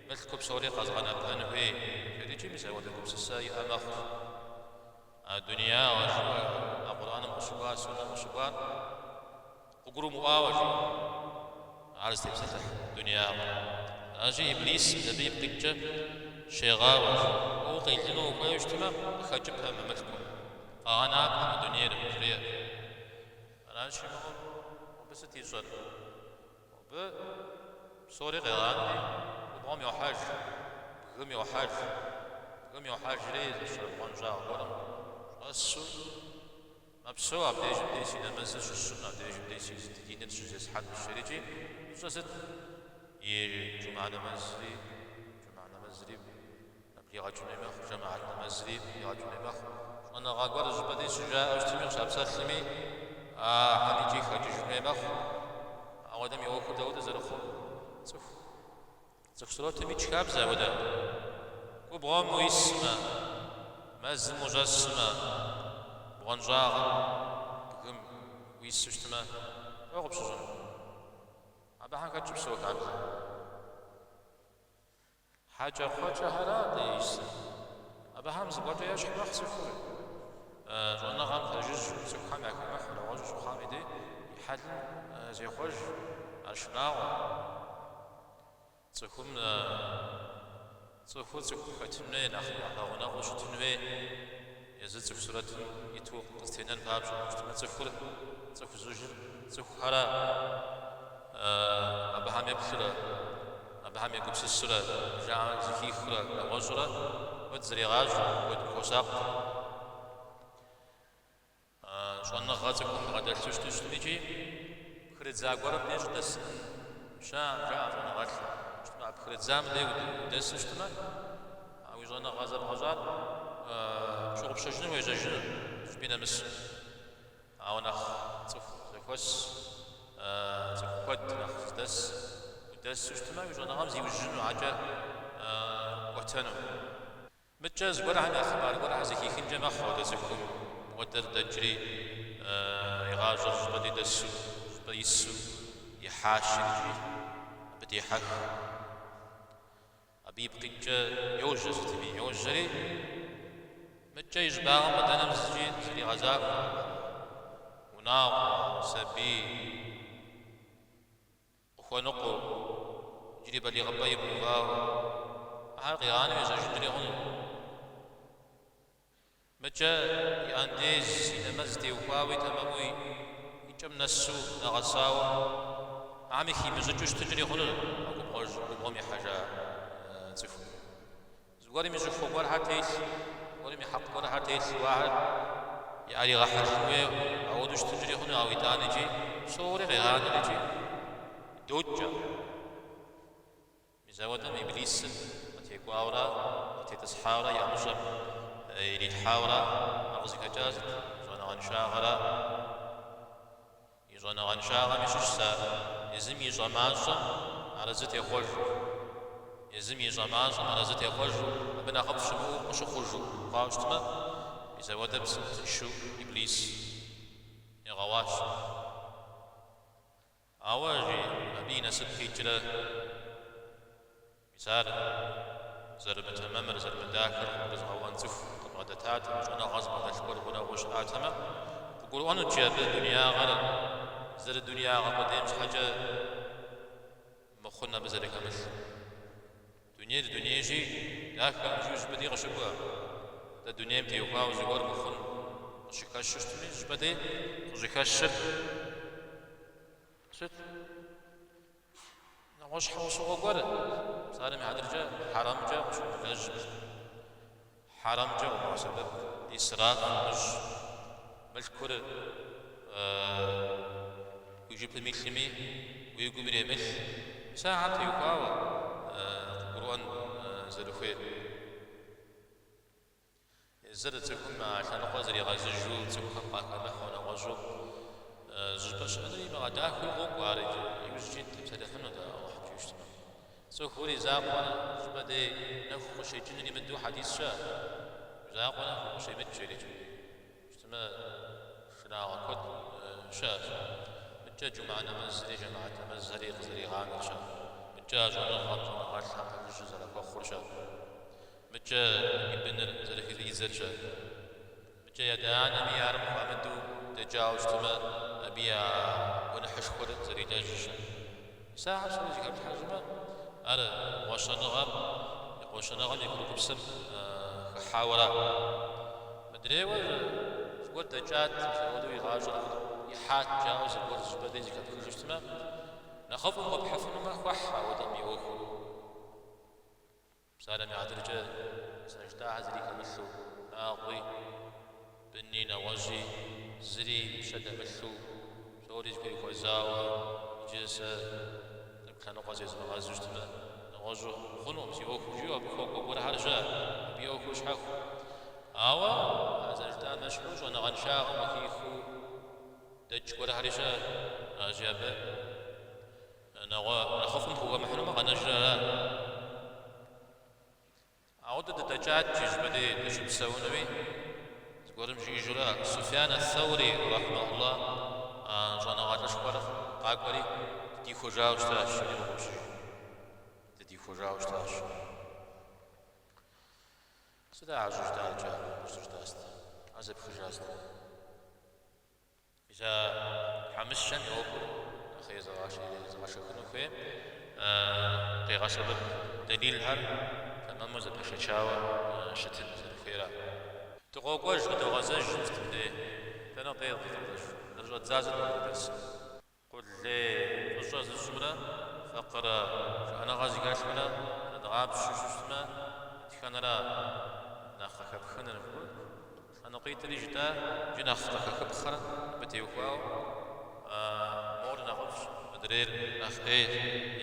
мылъку псори къэзгъэнэпэн хуей, жерикӏи мис ауэдэ гупсысэ иӏэ мэхъу. А дунеягъэ жыхуаӏэр, а Къурӏэным къыщыкӏуар, суннэм къыщыкӏуар къыгурымыӏуауэ жи, ар зытепсэлъыхь дунеягъэр. Аращи, Иблис мис абы ипкъ иткӏэ щегъауэ жи. Уэ укъелыну ухуейуэ щытмэ, къыхэкӏыпэ мы мылъкум, къэгъэнапэ мы дунейр, жреӏэ. Аращи, мыхъум, абы сыт ищӏэр? Абы псори къегъанэри, губгъуэм йохьэж, бгым йохьэж. Бгым йохьэжри, зы бгъуэнщӏагъ гуэрым щӏэсу мэпсэу, абдежым дей си нэмэзыр щысщӏыну, абдежым дей си диныр щызесхьэнущ, жерикӏи, ищӏэр сыт? И джумгьэ нэмэзри, джумгьэ нэмэзри блигъэкӏын хуей мэхъу, жэмыхьэт нэмэзри блигъэкӏын хуей мэхъу. Щӏэныгъэ гуэр зыщӏыпӏэ дей щыжаӏэу щытми, къыщапсэлъми, ахэм икӏи хэкӏыжын хуей мэхъу. Ауэдэм и ӏуэхур дауэдэ зэрыхъур? Цӏыху. Цӏыху сурэтым икӏ хабзэ ауэдэ. Губгъуэм уисмэ, мэзым ущӏэсмэ, бгъуэнщӏагъым, бгым уису щытмэ, дауэ къыпщыщӏыну? Абыхэм хэт щыпсэу хабзэ? Хьэкӏэкхъуэкӏэхэра дэ исыр? Абыхэм зыгуэркӏэ ещхь мэхъу цӏыхур. Щӏэныгъэм пэжыжьэу, цӏыхухэм яхэмыхьэу, нэгъуэщӏу щыхъуам и дей и хьэлым зехъуэж, ар шынагъуэ. Цӏыхум цӏыхур цӏыхум хэтын хуей, нэхъ япэгъунэгъуу щытын хуей, езы цӏыху сурэтым иту къызэтенэн папщӏэ, щытмэ цӏыхур цӏыху зыщӏыр цӏыхухэра, абыхэм еплъурэ, абыхэм егупсысурэ, жаӏэр зэхихрэ, нэгъуэщӏурэ куэд зрегъащӏэ, куэдым хуосакъ. Щӏэныгъэ цӏыхум бгъэдэлъу щыту щытми икӏи пхырыдза гуэрым деж щӏыдэсын щыӏэкъым, жаӏэ щӏэныгъэлӏхэм. Щытмэ, а пхырыдзам деж удэсу щытмэ, а уи щӏэныгъэ зэбгъэщӏар пщыгъупщэжыну уежьэжыну, зыщӏыпӏи нэмысу. Ауэ нэхъ цӏыху зэхуэс, цӏыху куэд нэхъ зыдэс удэсу щытмэ, уи щӏэныгъэм зиужьыну, акӏэ кӏуэтэну. Мыдкӏэ зыгуэрхэм я хъыбар гуэрхэр зэхихынкӏэ мэхъу ауэдэ цӏыхум, мыуэдэр дэкӏри и гъащӏэр щӏыпӏэ дей дэсу, щӏыпӏэ ису ихьащ икӏи абы дехьэх. Абы ипкъ иткӏэ йожьэ сытми, йожьэри, мыдкӏэ и щӏыбагъым къыдэнэм зыкӏи зэригъэзахуэкъым. Унагъуэ, сабий. Къыхуэныкъуэу, иджыри балигъыпӏэ имыувауэ, ахэр къигъанэу ежьэжынкӏэри хъуну. Мыдкӏэ и андез, и нэмэз теухуауи тэмэму и кӏэм нэсу нэгъэсауэ, ахэми химыщӏыкӏыу щытынкӏэри хъуну а губгъуэм ихьэжа цӏыхум. Зыгуэрым и щӏыхуэ гуэрхэр телъу, зыгуэрым и хьэкъ гуэрхэр телъу, ахэр яӏэригъэхьэжын хуейуэ, ауэдэу щытынкӏэри хъуну, ауэ итӏанэ икӏи псори къегъанэр икӏи докӏ ар. Мис ауэдэм Иблисыр къытекӏуауэрэ, къытетӏысхьауэрэ, и ӏэмыщӏэм ирилъхьауэрэ, ар къызыхэкӏар сыт? Щӏэныгъэншагъэра? И щӏэныгъэншагъэми щыщщ ар, езым ищӏэ мащӏэм арэзы техъуэжу, езым ищӏэ мащӏэм арэзы техъуэжу, абы нэхъыфӏ щымыӏэу къыщыхъужу хъуауэ щытмэ, мис ауэдэ тыншу Иблис егъэуащ. Ауэ, жи, абы и насып къикӏрэ, Мис ар зэрымытэмэмыр, зэрымыдахэр къыгурызыгъэӏуэн цӏыху къыбгъэдэтатэмэ, щӏэныгъэ зыбгъэдэлъ гуэр гъунэгъуу щыӏатэмэ, къыгурыӏуэнут, жи, абы дунеягъэр зэрыдунеягъэ къудейм щхьэкӏэ мыхъун абы зэрыхэмылъыр. Дунейр дунейщи, дахэкъым жиӏэу зыщӏыпӏэ дей къыщыкӏуэ. Атӏэ дунейм теухуауэ зыгуэр мыхъун къыщыхэщу щытми, зыщӏыпӏэ дей къыщӏыхэщыр сыт? Нэгъуэщӏ щхьэусыгъуэ гуэр, псалъэм и хьэтыркӏэ, хьэрэмкӏэ къыщумылэжь, хьэрэмкӏэ къыумыгъэсэбэп, исраф умыщӏ, мылъкур уи жыпым илъми, уи гум иремылъ. Мис ахэм теухуауэ къыгурыӏуэн зэрыхуейр. Езыр цӏыхум а лъэныкъуэр зригъэзыжу, цӏыхухэм къахэмыхьэу, нэгъуэщӏу зыщӏыпӏэ щыӏэныр имыгъэдахэу къокӏуэ ар иджы. Иужькӏи дытепсэлъыхьынут а Алыхьым жиӏэу щытмэ. Цӏыхур и закъуэ щӏыпӏэ дей нэху къыщекӏыныр имыдэу хьэдис щыӏэ. Уи закъуэ нэху укъыщемыкӏ жерикӏ. Щытмэ, шынагъуэ куэд щыӏэщ. Мыдкӏэ джумыӏэ нэмэзри, жэмыхьэт нэмэзхэри къызэригъанэр щыӏэ. Мыдкӏэ а щӏэныгъэм, щӏэныгъэлӏхэм пэжыжьэ зэрахуэхъур щыӏэ. Мыдкӏэ и быныр зэрыхыфӏидзэр щыӏэ. Мыдкӏэ и адэ-анэми ар къыхуамыдэу дэкӏауэ щытмэ, абы а гуэныхьышхуэр зэрилэжьыр щыӏэ. Мис ахэр псори зэхэплъхьэжмэ, ар гъуэщэныгъэм, гъуэщэныгъэм и курыкупсэм хыхьауэра. Мыдрейуэ зыгуэр дэкӏат, мис апхуэдэу и гъащӏэр ихьат, жаӏэу зыгуэр зыщӏыпӏэ дей зэхэпхыжу щытмэ, нэхъыфӏым хуэпхьыфынумэ, хуэхь апхуэдэм и ӏуэхур. Псалъэм и хьэтыркӏэ, зэрыжытӏахэр зыри хэмылъу, унагъуи, быни, нэгъуэщӏи зыри и пщэ дэмылъу, псори зыхуей хуэзауэ, иджы сэ тӏэкӏу лъэныкъуэ зезмыгъэзу щытмэ, нэгъуэщӏу хъунукъым си ӏуэхур, жиӏэу абы хуэкӏуэ гуэрхэр щыӏэ, абы и ӏуэхур щхьэху. Ауэ а зэрыжытӏам ещхьу щӏэныгъэншагъэм къыхихыу дэкӏ гуэрхэри щыӏэ, аращи абы Нэгъуэ нэхъыфӏым пхухэмыхьынумэ къэнэжыр ара? Ауэдэ дыдэкӏат жи щӏыпӏэ дей дыщыпсэунуи, зыгуэрым жиӏэжурэ, Суфьян ас-Саури, рахьимэхуллах, а щӏэныгъэлӏышхуэр къакӏуэри, дихуэжауэ щытащ, жиӏэри къыщӏопщыж. Дыдихуэжауэ щытащ. Сыт ар щӏыжытӏар, щӏыжытӏар сыт? Ар зэпхыжа сыт? Мис а тхьэмыщкӏэм и ӏуэхур нэхъ езыгъэшэхыну хуейм къигъэсэбэп дэлилхэр тэмэму зэпэшэчауэ щытын зэрыхуейра. Дыкъокӏуэж, къыдогъэзэж мис мыбдей. Дэнэ дей къыдогъэзэж? Зэрыщӏэддза сыт мыпхуэдэ дерсым? Къулей фӏыщӏэ зыщӏымрэ факъырэ шыӏэныгъэ зыхэлъымрэ зэдгъапщэу щытмэ, дэтхэнэра нэхъ къыхэпхыныр? Лъэныкъуитӏри жытӏа, иджы нэхъ къыхэхыпхъэр абы теухуауэ, мор нэхъыфӏщ, мыдрейр нэхъ ӏейщ,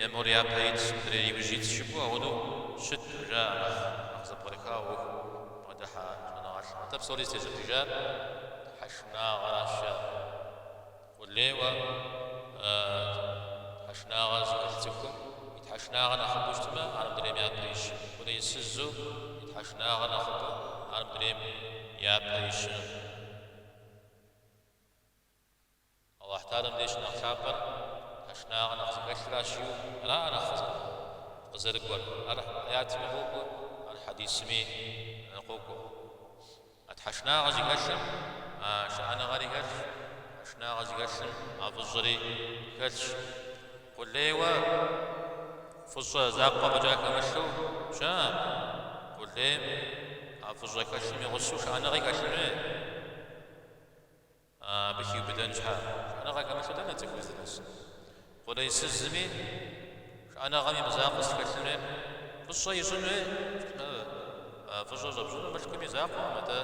е мор япэ итщ, мыдрейр иужь итщ жыпӏэу апхуэдэу щыткъым, жаӏэ нэхъ зэпкърыхауэ ӏуэхум бгъэдыхьэ щӏэныгъэлӏ. Атӏэ псори зытещӏыхьыжар тхьэшынагъэращ, жаӏэ. Къулейуэ тхьэшынагъэ зыхэлъ цӏыхум и тхьэшынагъэр нэхъыбэу щытмэ, ар мыдрейм япэ ищыну. Къулейсызу и тхьэшынагъэр нэхъыбэу, ар мыдрейм япэ ищыну. Аллахь Тэхьэлам деж щынэхъ лъапӏэр тхьэшынагъэ нэхъ зыхэлъращ жиӏэу, араӏэ нэхъ къызэрыкӏуэр. Ар аятми къокӏуэ, ар хьэдисми къокӏуэ. А тхьэшынагъэ зыхэлъым а шыӏэныгъэри хэлъщ, тхьэшынагъэ зыхэлъым а фӏыщӏэри хэлъщ. Къулейуэ фӏыщӏэ закъуэ фӏэкӏа хэмылъу щыӏэкъым. Къулейм а фӏыщӏэ хэлъым и гъусэу шыӏэныгъи хэлъын хуей. Абы хиубыдэн щхьэ, шыӏэныгъэ хэмылъу дэнэ цӏыхур здынэсын? Къулейсызми шыӏэныгъэм и мызакъуэу сыт хэлъын хуейр? Фӏыщӏэ ищӏын хуей. Щытмэ, фӏыщӏэ щӏэпщӏынур мылъкум и закъуэкъым, атӏэ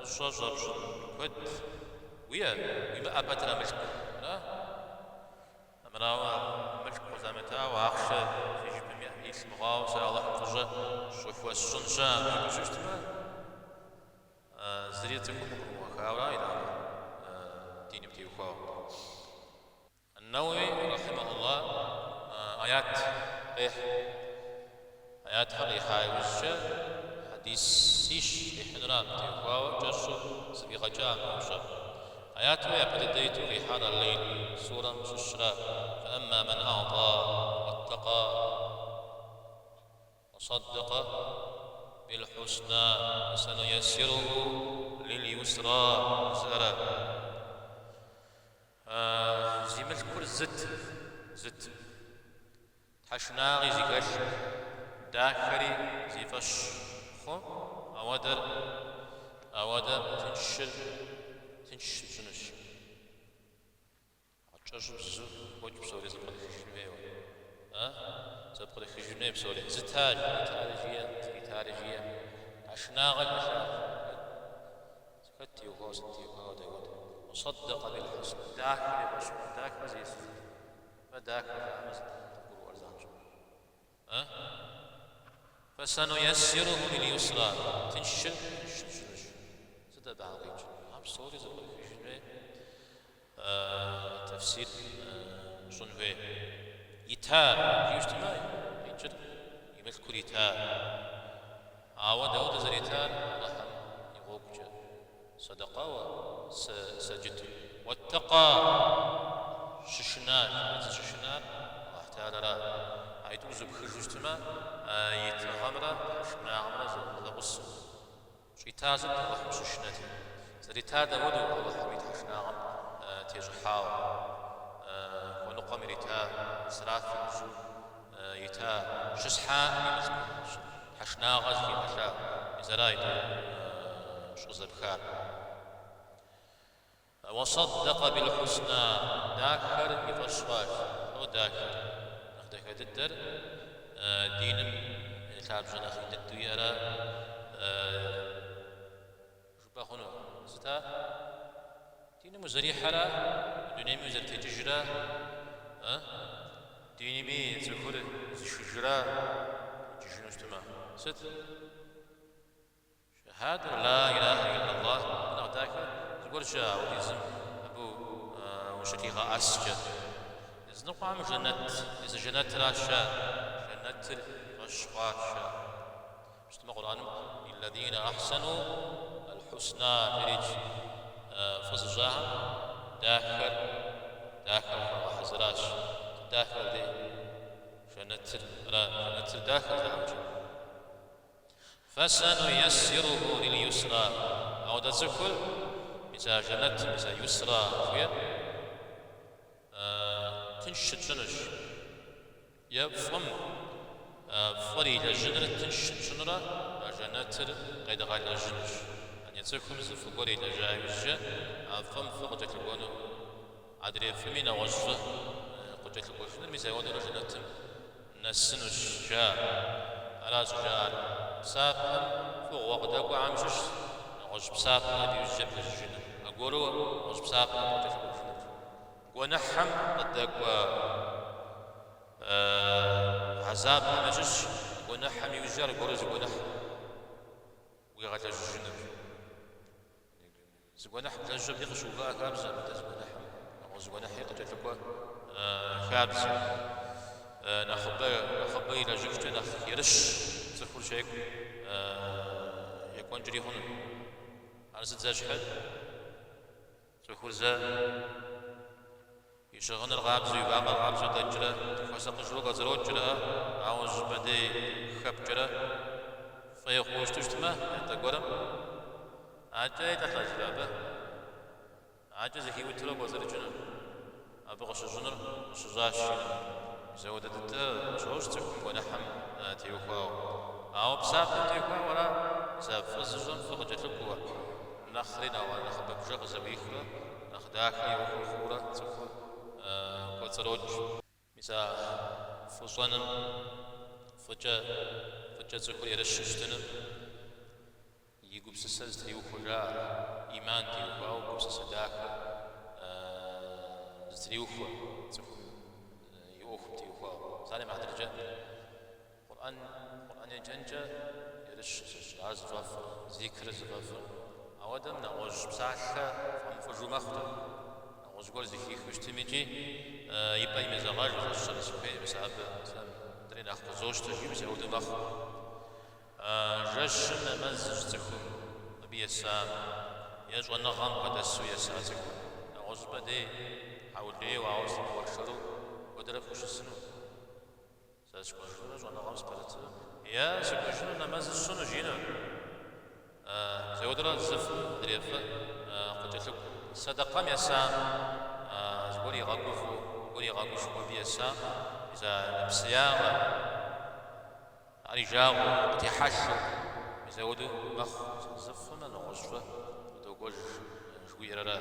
фӏыщӏэ щӏэпщӏын куэд уиӏэ, уимыӏэ пэтрэ мылъку, ара? Армырауэ, мылъку къызамытауэ, ахъшэ си жыпым илъ мыхъуауэ, сэ Алыхьым фӏыщӏэ щӏыхуэсщӏын щыӏэкъым жыпӏэу щытмэ, Зыри цӏыхум къыгурымыӏуэхауэра итӏанэ диным теухуауэ. Ан-Нэуэуи, рахьимэхуллах, аят къехь. Аятхэр къихьа иужькӏэ хьэдисищ къихьынура абы теухуауэ кӏэщӏу зэфӏигъэкӏа мы упщӏэр. Аяту япэ дыдэ иту къихьар Аль-Лейл сурэм щыщра, Фэӏэмма мэн а'та уэттэкъа. Уэсэддэкъэ билхьусна фэсэнуяссируху лил-юсра жызыӏэра. Зи мылъкур зыт, зыт. Тхьэшынагъи зыхэлъ, дахэри зи фӏэщ хъу, ауэдэр, ауэдэм тыншыр тынш щытщӏынущ. Кӏэщӏу бзу къокӏ псори зэпкърыхыжын хуейуэ. А? Зэпкърыхыжын хуей псори. Зыта, итари жиӏэ, итари жиӏэ. Тхьэшынагъэ хэлъа. Хэт теухуауэ, сыт теухуауэ дауэдэ? Уэсэддэкъэ билхьусна. Дахэр и фӏэщ хъу, дахэр зиӏысыр сыт? Фэ дахэ жаӏэмэ сыт къывгурыӏуэр занщӏэу? А? Фэсэнуяссируху лил-юсра. Тыншыр тынш щытщӏынущ. Сыт абыхэм къикӏыр? А псори зэпкърыхыжын хуей. Тэфсир щӏын хуей. Ита жиӏэу щытмэ, къикӏыр и мылъкур ита. Ауэ дауэдэ зэритар Алыхьым и гъуэгукӏэ, сэдэкъэуэ, сэджыту. Уэттэкъа щышына, хэт зыщышынар? Алыхь Тэхьэлара. Аитӏур зэпхыжу щытмэ, и тыгъэмрэ тхьэшынагъэмрэ зэгъусэу. Щӏитар сыт Алыхьым щышынэти? Зэритар дауэдэу Алыхьым и тхьэшынагъэм тещӏыхьауэ? Хуэныкъуэм ирита, исраф имыщӏу ита, щысхьакъым и мылъкум, тхьэшынагъэ зыхигъэлъа, мис ара итӏур щӏызэпхар. Уэсэддэкъэ билхьусна, дахэр и фӏэщ хъуащ. Лӏо дахэр? Нэхъ дахэ дыдэр диным лъабжьэ нэхъ ин дыдэу иӏэра жыпӏэ хъуну? Сыт ар? Диным узэрихьэра, дунейми узэрытекӏыжра, динми цӏыхур зышыжра текӏыжыну щытмэ? Сыт? Шэхьадэр, ла илахьэ иллаллах, абы нэхъ дахэ зыгуэр щыӏэ апхуэдизым абы ущылъигъэӏэскӏэ. Языныкъуэхэм жэнэт, езы жэнэтыращ жаӏэ, жэнэтыр и фӏэщ хъуащ жаӏэ. Щытмэ Къурӏэным лиллэзинэ ахьсэну аль-хьусна жерикӏ фӏы зыщӏахэм дахэр дахэм хуагъэхьэзыращ. дахэр абдей? Жэнэтыр ара, жэнэтыр дахэ жаӏэу. Фэсэнуйэссируху лил-юсра. Ауэдэ цӏыхур, мис а жэнэтым, мис а юсра жыхуиӏэр, тынш щытщӏынущ. Е фӏым, фӏыр илэжьыныр тынш щытщӏынурэ, а жэнэтыр къедгъэлэжьынущ. Яни цӏыхум зы фӏы гуэр илэжьа иужькӏэ, а фӏым фӏы къыкӏэлъыкӏуэну, адрей фӏыми нэгъуэщӏ фӏы къыкӏэлъыкӏуэжынур, мис ауэдурэ жэнэтым нэсынущ, жаӏэ. Ара щӏыжаӏэр, псапэм фӏыгъуэ къыдэкӏуэхэм щыщ нэгъуэщӏ псапэ абы иужькӏэ блэжьыжыныр, аргуэру нэгъуэщӏ псапэ къыкӏэлъыкӏуэжыныр. Гуэныхьым къыдэкӏуэ хьэзабхэм ящыщщ гуэныхьым иужькӏэ аргуэру зы гуэныхь уигъэлэжьыжыныр. Зы гуэныхь блэжьу абы къыщыувыӏэ хабзэкъым, атӏэ зы гуэныхьым нэгъуэщӏ зы гуэныхьи къыкӏэлъыкӏуэ хабзэ. Нэхъыбэ, нэхъыбэ илэжьыхукӏэ нэхъ ерыщ цӏыхур щекӏу екӏуэнкӏэри хъуну. Ар сыт зэщхьыр? Цӏыхур зэ и щыгъыныр къабзэу, и вакъэр къабзэу дэкӏрэ, хуэсакъыжурэ кӏуэцӏрокӏрэ, ауэ зыщӏыпӏэ дей хэпкӏэрэ фӏей хъууэ щыту щытмэ, ятӏэ гуэрым акӏэ елӏэлӏэжрэ абы, акӏэ зэхиутурэ кӏуэцӏрыкӏыну. Абы къыщыщӏынур къыщыщӏащ жиӏэну. Мис ауэдэ дыдэ къыщощӏ цӏыхум гуэныхьым теухуауэ. Ауэ псапэм теухуауэ ара, мис а фӏы зыщӏэм фӏы къыкӏэлъыкӏуэу, нэхъри нэхъыбэ бжэ къызэӏуихрэ, нэхъ дахэ и ӏуэхур хъуурэ цӏыхур кӏуэцӏрокӏ. Мис а фӏы щӏэным, фӏыкӏэ, фӏыкӏэ цӏыхур ерыщу щытыным и гупсысэ зытриухуэжа, ӏиман теухуауэ гупсысэ дахэ зытриухуэ цӏыхум и ӏуэхум теухуауэ. Псалъэм и хьэтыркӏэ, Къурӏэн, Къурӏэн еджэнкӏэ ерыщ зыщӏ, ар зыфӏэфӏыр, зикрыр зыфӏэфӏыр. Ауэдэм нэгъуэщӏ псалъэ фӏэмыфӏыжу мэхъу. Нэгъуэщӏ гуэр зэхихыу щытым икӏи и пӏэ имызэгъэжу, сэ сщӏэрэ сыхуейкъым, мис абы, сэ мыдрей нэхъ къызощтэ жиӏэу мис ауэдэу мэхъу. Жэщым нэмэз зыщӏ цӏыхум, абы есам, е щӏэныгъэм бгъэдэсу еса цӏыхум, нэгъуэщӏыпӏэ дей хьэулейуэ, ауэ сытми уэршэру куэдрэ пхущысыну. Сэ сыкӏуэжынурэ щӏэныгъэм сыпэрытыну, е сыкӏуэжыну нэмэз сщӏыну жиӏэну. Мис ауэдурэ зы фӏым адрей фӏы къыкӏэлъыкӏуэу. Сэдэкъэм есам, зыгуэр игъэгуфӏэу, зыгуэр игъэгушхуэу абы есам, мис а нэпсеягъэ, ар и жагъуэу, къытехьэлъэу, мис ауэдэу мэхъу. Зы фӏым нэгъуэщӏ фӏы къыдокӏуэж жыхуиӏэр ара.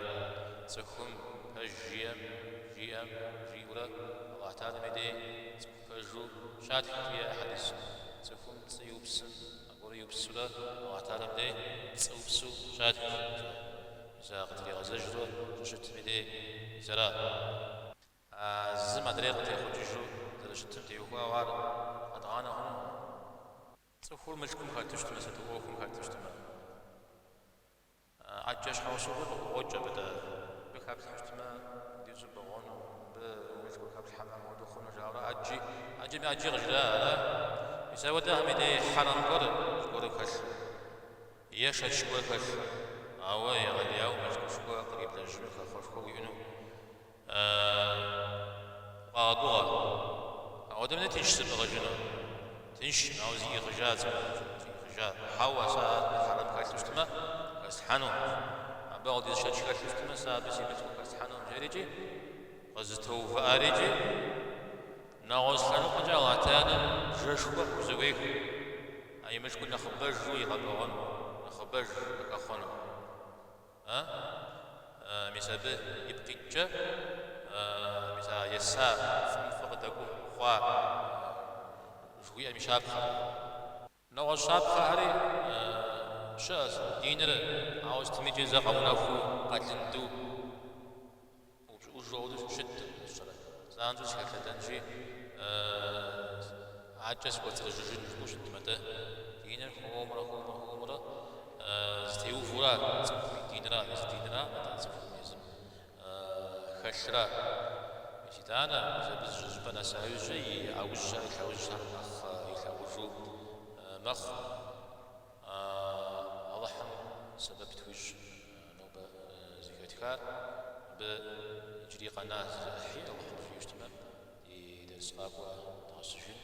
Цӏыхум пэж жиӏэм, жиӏэм, жиӏэурэ Аллахь Тэхьэлам и дей цӏыху пэжу щатх жиӏэ хьэдисым. Цӏыхум пцӏы иупсым, аргуэру иупсурэ Аллахь Тэхьэлам дей пцӏыупсу щатх. Мис а къытригъэзэжурэ щыщытым и дей мис ара. А зым адрейр къытехъукӏыжу зэрыщытым теухуауэ ар къэдгъанэ хъунукъым. Цӏыхур мылъкум хэту щытмэ, сату ӏуэхум хэту щытмэ, ӏэджэ щхьэусыгъуи къыхукъуокӏ абы дэ. Мыбы хэплъхьэу щытмэ, апхуэдизу бэгъуэну, мыбы мылъкур хэплъхьэмэ, мыуэду хъуну жаӏэурэ ӏэджи, ӏэджэми ӏэджи къыжраӏэ, ара? Мис ауэдэхэм и дей хьэрэм гуэр зыгуэру хэлъу. Е шэч гуэр хэлъу, ауэ егъэлеяуэ мылъкушхуэ къриблэжьыну хэхъуэшхуэ уиӏэну укъагъэгугъэ. Ауэдэм дей тынш зыпӏыгъыжыну? Тыншкъым, ауэ зиӏыгъыжа цӏыхум, зиӏыгъыжа. Хьэуэ, сэ ар хьэрэм хэлъу щытмэ, хэслъхьэнукъым. Абы апхуэдиз шэч хэлъу щытмэ, сэ абы си мылъкур хэслъхьэнукъым, жерикӏи, къызэтоувыӏэрикӏи, Нэгъуэщӏ лъэныкъуэкӏэ Аллахь Тэхьэлам бжэшхуэ къыхузэӏуех, а и мылъкур нэхъыбэжу игъэбэгъуэну, нэхъыбэж къыхэхъуэну. А? Мис абы ипкъ иткӏэ, мис а еса фӏым фӏы къыдэкӏуэу хъуа жыхуиӏэм и щапхъэр. Нэгъуэщӏ щапхъэхэри щыӏэщ, диныр ауэ сытмикӏи зэ къэунэхуу, къэлынду, упщӏыӏужу ауэдэу щыткъым, сщӏэрэ. Занщӏэу сыхэлъэдэнщи, акӏэ сыкӏуэцӏрыжыжын жыпӏэу щытмэ, атӏэ диныр хуэмурэ, хуэмурэ, хуэмурэ зытеувура цӏыхум и динра, езы динра, атӏэ цӏыхум езым хэлъра. Мис итӏанэ, мис абы зыщӏыпӏэ нэса иужькӏэ и ӏэужьхэр, и лъэужьхэр нэхъ илъагъужу мэхъу. Алыхьым сэбэп тхуищӏ нобэ зэхэтхар. Абы иджыри къэна зы ӏыхьи Алыхьым жиӏэу щытмэ, ди. Илъэс къакӏуэ дгъэсыжын.